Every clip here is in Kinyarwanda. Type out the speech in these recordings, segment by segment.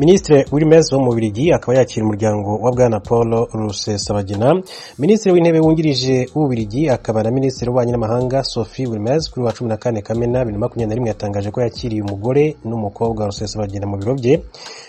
Minisitiri Wilmers wo mu Bubiligi akaba yakira umuryango wa Bwana Paul Rusesabagina. Minisitiri w'Intebe wungirije w'Ububiligi akaba na Minisitiri w'Ububanyi n'Amahanga, Sophie Wilmers, kuri wa 14 Kamena 2021 yatangaje ko yakiriye umugore n'umukobwa wa Rusesabagina mu biro bye.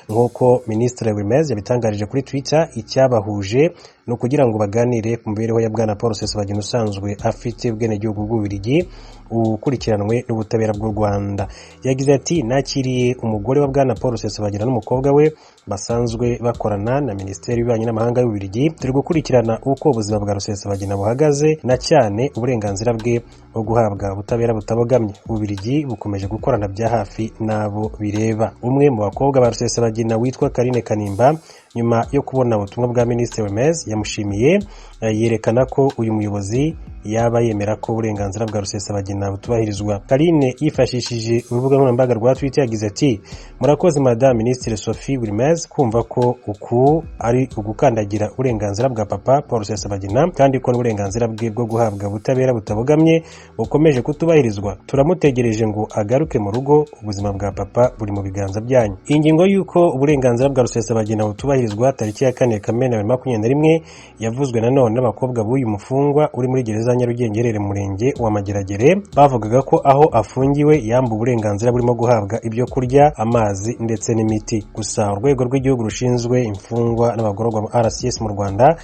Nk'uko Minisitiri Wilmers yabitangarije kuri Twitter, icyabahuje ni ukugira ngo baganire ku mibereho ya Bwana Paul Rusesabagina, usanzwe afite ubwenegihugu bw'Ububiligi, ukurikiranwe n'ubutabera bw'u Rwanda. Yagize ati: "Nakiriye umugore wa Bwana Paul Rusesabagina n'umukobwa we basanzwe bakorana na Minisiteri y'Ububanyi n'Amahanga y'Ububiligi. Turi gukurikirana uko ubuzima bwa Rusesabagina buhagaze, na cyane uburenganzira bwe bwo guhabwa ubutabera butabogamye. Ububiligi bukomeje gukorana bya hafi n'abo bireba." Umwe mu bakobwa ba Rusesabagina witwa Karine Kanimba, nyuma yo kubona ubutumwa bwa Minisitiri Wilmers, yamushimiye, yerekana ko uyu muyobozi yaba yemera ko uburenganzira bwa Rusesabagina butubahirizwa. Karine yifashishije urubuga nkoranyambaga rwa Twitter yagize ati: "Murakoze, Madame Minisitiri Sophie Wilmers, kumva ko uku ari ugukandagira uburenganzira bwa papa Paul Rusesabagina, kandi ko n'uburenganzira bwe bwo guhabwa ubutabera butabogamye bukomeje kutubahirizwa. Turamutegereje ngo agaruke mu rugo. Ubuzima bwa papa buri mu biganza byanyu." Iyi ngingo y'uko uburenganzira bwa Rusesabagina butubahirizwa tariki ya 4 Kamena 2021 yavuzwe nanone n'abakobwa b'uyu mufungwa uri muri gereza ya Nyarugenge iherereye mu murenge wa Mageragere. Bavugaga ko aho afungiwe yambuwe uburenganzira burimo guhabwa ibyo kurya, amazi ndetse n'imiti. Gusa Urwego rw'Igihugu rushinzwe Imfungwa n'Abagororwa, RCS, mu Rwanda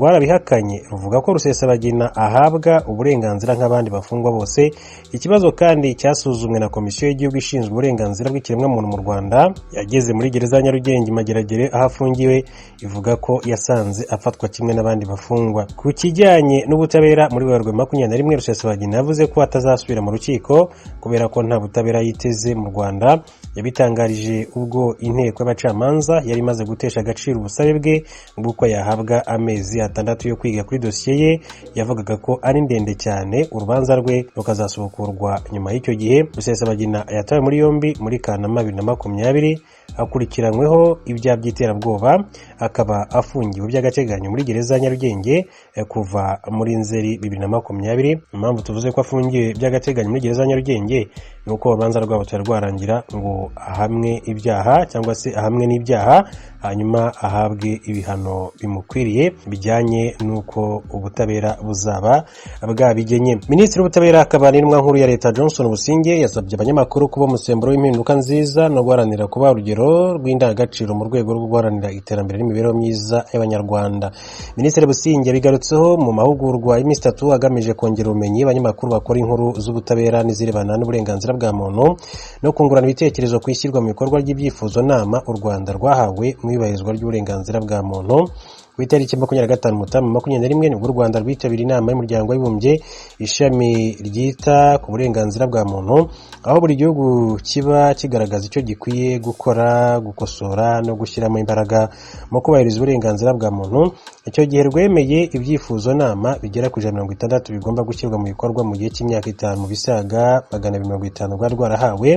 rwarabihakanye, ruvuga ko Rusesabagina ahabwa uburenganzira nk'abandi bafungwa bose. Ikibazo kandi cyasuzumwe na Komisiyo y'Igihugu ishinzwe Uburenganzira bw'Ikiremwamuntu mu Rwanda yageze muri gereza ya Nyarugenge Mageragere aho afungiwe, ivuga ko yasanze afatwa kimwe n'abandi bafungwa. Ku kijyanye n'ubutabera, muri Werurwe 21 Rusesabagina yavuze ko atazasubira mu rukiko kubera ko nta butabera yiteze mu Rwanda. Yabitangarije ubwo inteko y'abacamanza yari imaze gutesha agaciro ubusabe bwe bw'uko yahabwa amezi 6 yo kwiga kuri dosiye ye yavugaga ko ari ndende cyane, urubanza rwe rukazasubukurwa nyuma y'icyo gihe. Rusesabagina yatawe muri yombi muri Kanama 2020 akurikiranyweho ibyaha by'iterabwoba, akaba afungiwe by'agateganyo muri gereza ya Nyarugenge kuva muri Nzeri 2020. Impamvu tuvuze ko afungiwe by'agateganyo muri gereza ya Nyarugenge ni uko urubanza rwabo rutari rwarangira ngo ahamwe ibyaha cyangwa se ahamwe n'ibyaha, hanyuma ahabwe ibihano bimukwiriye bijyanye n'uko ubutabera buzaba bwabigenye. Minisitiri w'Ubutabera akaba n'Intumwa Nkuru ya Leta, Johnson Busingye, yasabye abanyamakuru kuba umusemburo w'impinduka nziza no guharanira kuba urugero rw'indangagaciro mu rwego rwo guharanira iterambere n'imibereho myiza y'Abanyarwanda. Minisitiri Busingye yabigarutseho mu mahugurwa y'iminsi 3 agamije kongera ubumenyi abanyamakuru bakora inkuru z'ubutabera n'izirebana n'uburenganzira bwa muntu, no kungurana ibitekerezo ku ishyirwa mu bikorwa ry'ibyifuzo nama u Rwanda rwahawe mu iyubahirizwa ry'uburenganzira bwa muntu. Ku itariki 25 Mutarama 21 nibwo u Rwanda rwitabiriye inama y'Umuryango w'Abibumbye ishami ryita ku burenganzira bwa muntu, aho buri gihugu kiba kigaragaza icyo gikwiye gukora, gukosora no gushyiramo imbaraga mu kubahiriza uburenganzira bwa muntu. Icyo gihe rwemeye ibyifuzo nama bigera ku 160 bigomba gushyirwa mu bikorwa mu gihe cy'imyaka 5 mu bisaga 250 rwari rwarahawe.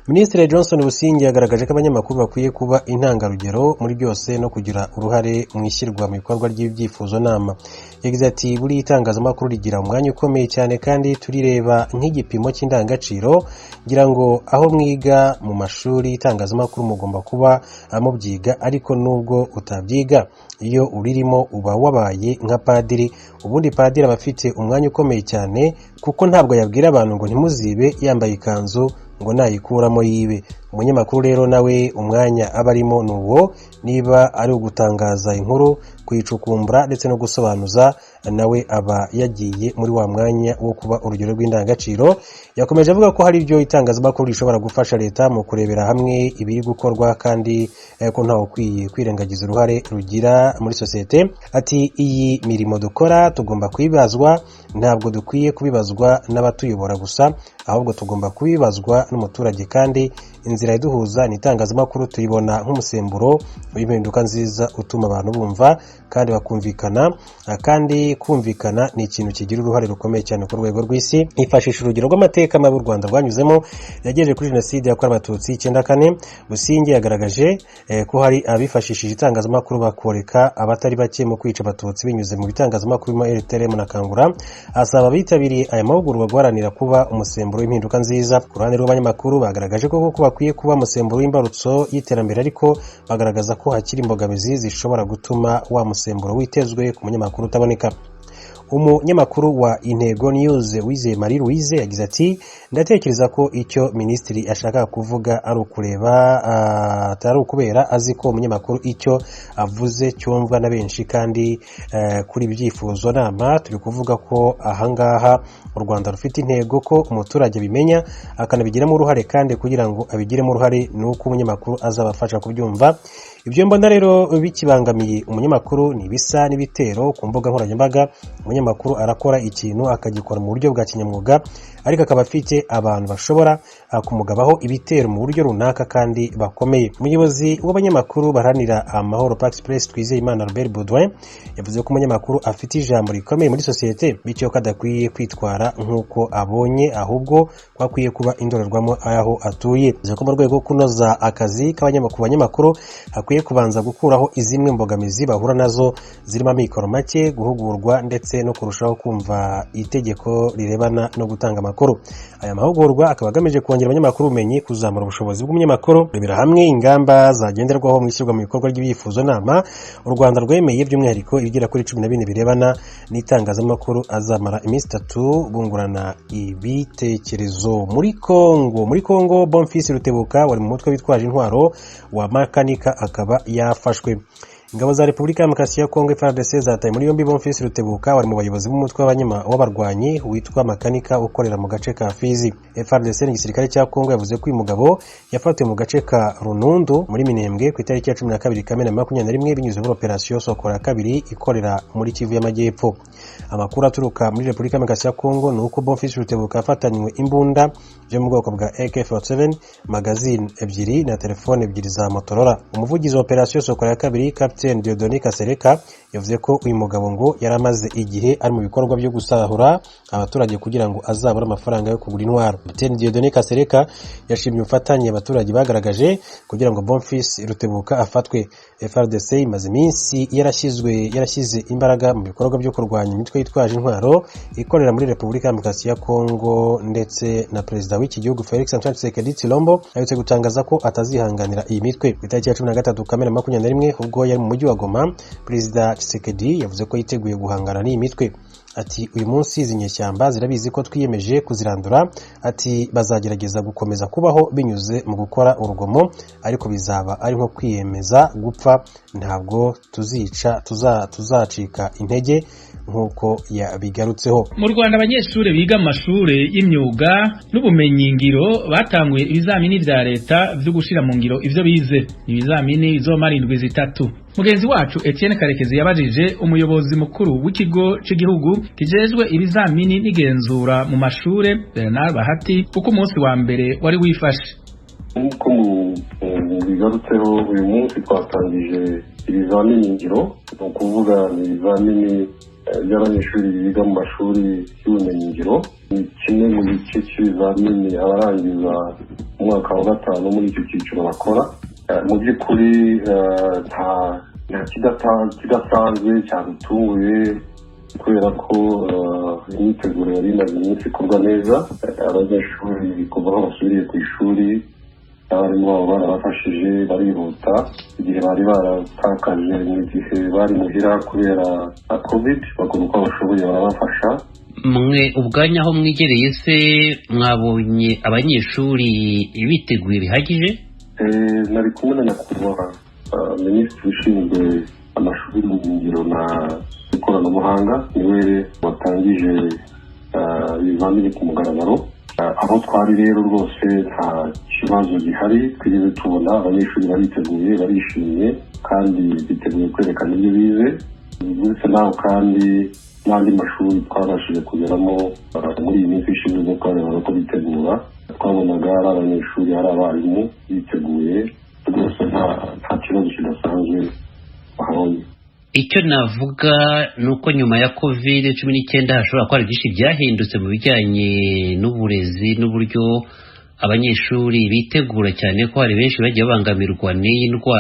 Minisitiri Johnson Busingye yagaragaje ko abanyamakuru bakwiye kuba intangarugero muri byose no kugira uruhare mu ishyirwa mu bikorwa ry'ibyifuzo nama. Yagize ati: "Buri itangazamakuru rigira umwanya ukomeye cyane, kandi turireba nk'igipimo cy'indangagaciro. Ngira ngo aho mwiga mu mashuri y'itangazamakuru mugomba kuba mubyiga, ariko nubwo utabyiga, iyo uririmo uba wabaye nka padiri. Ubundi padiri aba afite umwanya ukomeye cyane, kuko ntabwo yabwira abantu ngo ntimuzibe yambaye ikanzu ngo nayikuramo yibe. Umunyamakuru rero nawe umwanya aba arimo ni uwo, niba ari ugutangaza inkuru, kuyicukumbura ndetse no gusobanuza, nawe aba yagiye muri wa mwanya wo kuba urugero rw'indangagaciro." Yakomeje avuga ko hari ibyo itangazamakuru rishobora gufasha leta mu kurebera hamwe ibiri gukorwa, kandi ko ntawe ukwiye kwirengagiza uruhare rugira muri sosiyete. Ati: "Iyi mirimo dukora tugomba kuyibazwa. Ntabwo dukwiye kubibazwa n'abatuyobora gusa, ahubwo tugomba kubibazwa n'umuturage, kandi inzira iduhuza ni itangazamakuru. Tuyibona nk'umusemburo w'impinduka nziza utuma abantu bumva kandi bakumvikana, kandi kumvikana ni ikintu kigira uruhare rukomeye cyane ku rwego rw'isi." Hifashisha urugero rw'amateka mabi u Rwanda rwanyuzemo yagejeje kuri Jenoside yakorewe Abatutsi 94, Busingye yagaragaje ko hari abifashishije itangazamakuru bakoreka abatari bake mu kwica Abatutsi binyuze mu bitangazamakuru birimo RTLM na Kangura. Asaba abitabiriye aya mahugurwa guharanira kuba umusemburo w'impinduka nziza. Ku ruhande rw'abanyamakuru, bagaragaje ko kuko bakwiye kuba umusemburo w'imbarutso y'iterambere, ariko bagaragaza ko hakiri imbogamizi zishobora gutuma wa musemburo witezwe ku munyamakuru utaboneka. Umunyamakuru wa Intego News, Wizeye Marie Louise, yagize ati: "Ndatekereza ko icyo minisitiri ashaka kuvuga ari ukureba, atari ukubera azi ko umunyamakuru icyo avuze cyumvwa na benshi. Kandi kuri ibi byifuzo nama turi kuvuga ko ahangaha u Rwanda rufite intego ko umuturage abimenya akanabigiramo uruhare, kandi kugira ngo abigiremo uruhare ni uko umunyamakuru azabafasha kubyumva. Ibyo mbona rero bikibangamiye umunyamakuru ni ibisa n'ibitero ku mbuga nkoranyambaga. Umunyamakuru arakora ikintu akagikora mu buryo bwa kinyamwuga, ariko akaba afite abantu bashobora kumugabaho ibitero mu buryo runaka kandi bakomeye." Umuyobozi w'abanyamakuru baharanira amahoro, Pax Press, Twizeyimana Robert Baudouin, yavuze ko umunyamakuru afite ijambo rikomeye muri sosiyete, bityo ko adakwiye kwitwara nk'uko abonye, ahubwo ko akwiye kuba indorerwamo aho atuye. Yavuze ko mu rwego rwo kunoza akazi ku banyamakuru hakwiye kubanza gukuraho izimwe mbogamizi bahura nazo, zirimo amikoro make, guhugurwa ndetse no kurushaho kumva itegeko rirebana no gutanga amakuru. Aya mahugurwa akaba agamije kongera abanyamakuru ubumenyi, kuzamura ubushobozi bw'umunyamakuru, kurebera hamwe ingamba zagenderwaho mu ishyirwa mu bikorwa ry'ibyifuzo nama u Rwanda rwemeye, by'umwihariko ibigera kuri 14 birebana n'itangazamakuru. Azamara iminsi 3 bungurana ibitekerezo. Muri Kongo, Bonfils Rutebuka wari mu mutwe witwaje intwaro wa Makanika akaba yafashwe. Ingabo za Repubulika ya Demokarasi ya Kongo, FARDC, zataye muri yombi Bonfils Rutebuka wari mu bayobozi b'umutwe w'abarwanyi witwa Makanika ukorera mu gace ka Fizi. FARDC ni igisirikare cya Kongo. Yavuze ko uyu mugabo yafatiwe mu gace ka Runundu muri Minembwe ku itariki ya 12 Kamena 21, binyuze muri operasiyo Sokola ya kabiri ikorera muri Kivu y'Amajyepfo. Amakuru aturuka muri Repubulika ya Demokarasi ya Kongo ni uko Bonfils Rutebuka yafatanywe imbunda byo mu bwoko bwa AK-47, magazine ebyiri na telefone ebyiri za Motorola. Umuvugizi wa operasiyo Sokola ya kabiri, Captain Dieudonné Kasereka, yavuze ko uyu mugabo ngo yari amaze igihe ari mu bikorwa byo gusahura abaturage kugira ngo azabone amafaranga yo kugura intwaro. Captain Dieudonné Kasereka yashimye ubufatanye abaturage bagaragaje kugira ngo Bonfils Rutebuka afatwe. FARDC imaze iminsi yarashyize imbaraga mu bikorwa byo kurwanya imitwe yitwaje intwaro ikorera muri Repubulika ya Demokarasi ya Kongo, ndetse na perezida w'iki gihugu, Felix Antoine Tshisekedi Tshilombo, aherutse gutangaza ko atazihanganira iyi mitwe. Ku itariki ya 13 Kamena 21, ubwo yari mu mujyi wa Goma, Perezida Tshisekedi yavuze ko yiteguye guhangana n'iyi mitwe. Ati: "Uyu munsi izi nyeshyamba zirabizi ko twiyemeje kuzirandura." Ati: "Bazagerageza gukomeza kubaho binyuze mu gukora urugomo, ariko bizaba ari nko kwiyemeza gupfa. Ntabwo tuzica tuzacika intege," nk'uko yabigarutseho. Mu Rwanda, abanyeshuri biga mu mashuri y'imyuga n'ubumenyingiro batanguye ibizamini vya leta vyo gushira mu ngiro ivyo bize. Ibizamini bizomara indwi 3. Mugenzi wacu Etienne Karekezi yabajije umuyobozi mukuru w'ikigo c'igihugu kijejwe ibizamini n'igenzura mu mashure, Bernard Bahati, uko umunsi wa mbere wari wifashe. Nk'uko mubigarutseho, uyu munsi twatangije ibizamini ngiro, ni ukuvuga ni ibizamini by'abanyeshuri biga mu mashuri y'ubumenyingiro. Ni kimwe mu gice cy'ibizamini abarangiza umwaka wa gatanu muri icyo cyiciro bakora. Mu by'ukuri nta kidasanzwe cyadutunguye, kubera ko imyiteguro yari imaze iminsi ikorwa neza. Abanyeshuri kuva aho basubiriye ku ishuri, abarimu babo barabafashije barihuta. Igihe bari baratakaje mu gihe bari muhira kubera COVID, bakora uko bashoboye barabafasha. Mwe ubwanyu aho mwigereye se, mwabonye abanyeshuri biteguye bihagije? Nari kumwe na nyakubahwa minisitiri ushinzwe amashuri ngiro na ikoranabuhanga, niwe watangije ibizamini ku mugaragaro. Aho twari rero rwose nta kibazo gihari twigeze tubona. Abanyeshuri bariteguye, barishimye kandi biteguye kwerekana ibyo bize. Uretse naho kandi, n'andi mashuri twabashije kugeramo muri iyi minsi ishize, twarebaga ko bitegura, twabonaga ari abanyeshuri, ari abarimu biteguye rwose, nta kibazo kidasanzwe bahabonye. Icyo navuga ni uko nyuma ya COVID-19 hashobora kuba hari byinshi byahindutse mu bijyanye n'uburezi n'uburyo abanyeshuri bitegura, cyane ko hari benshi bagiye babangamirwa n'iyi ndwara.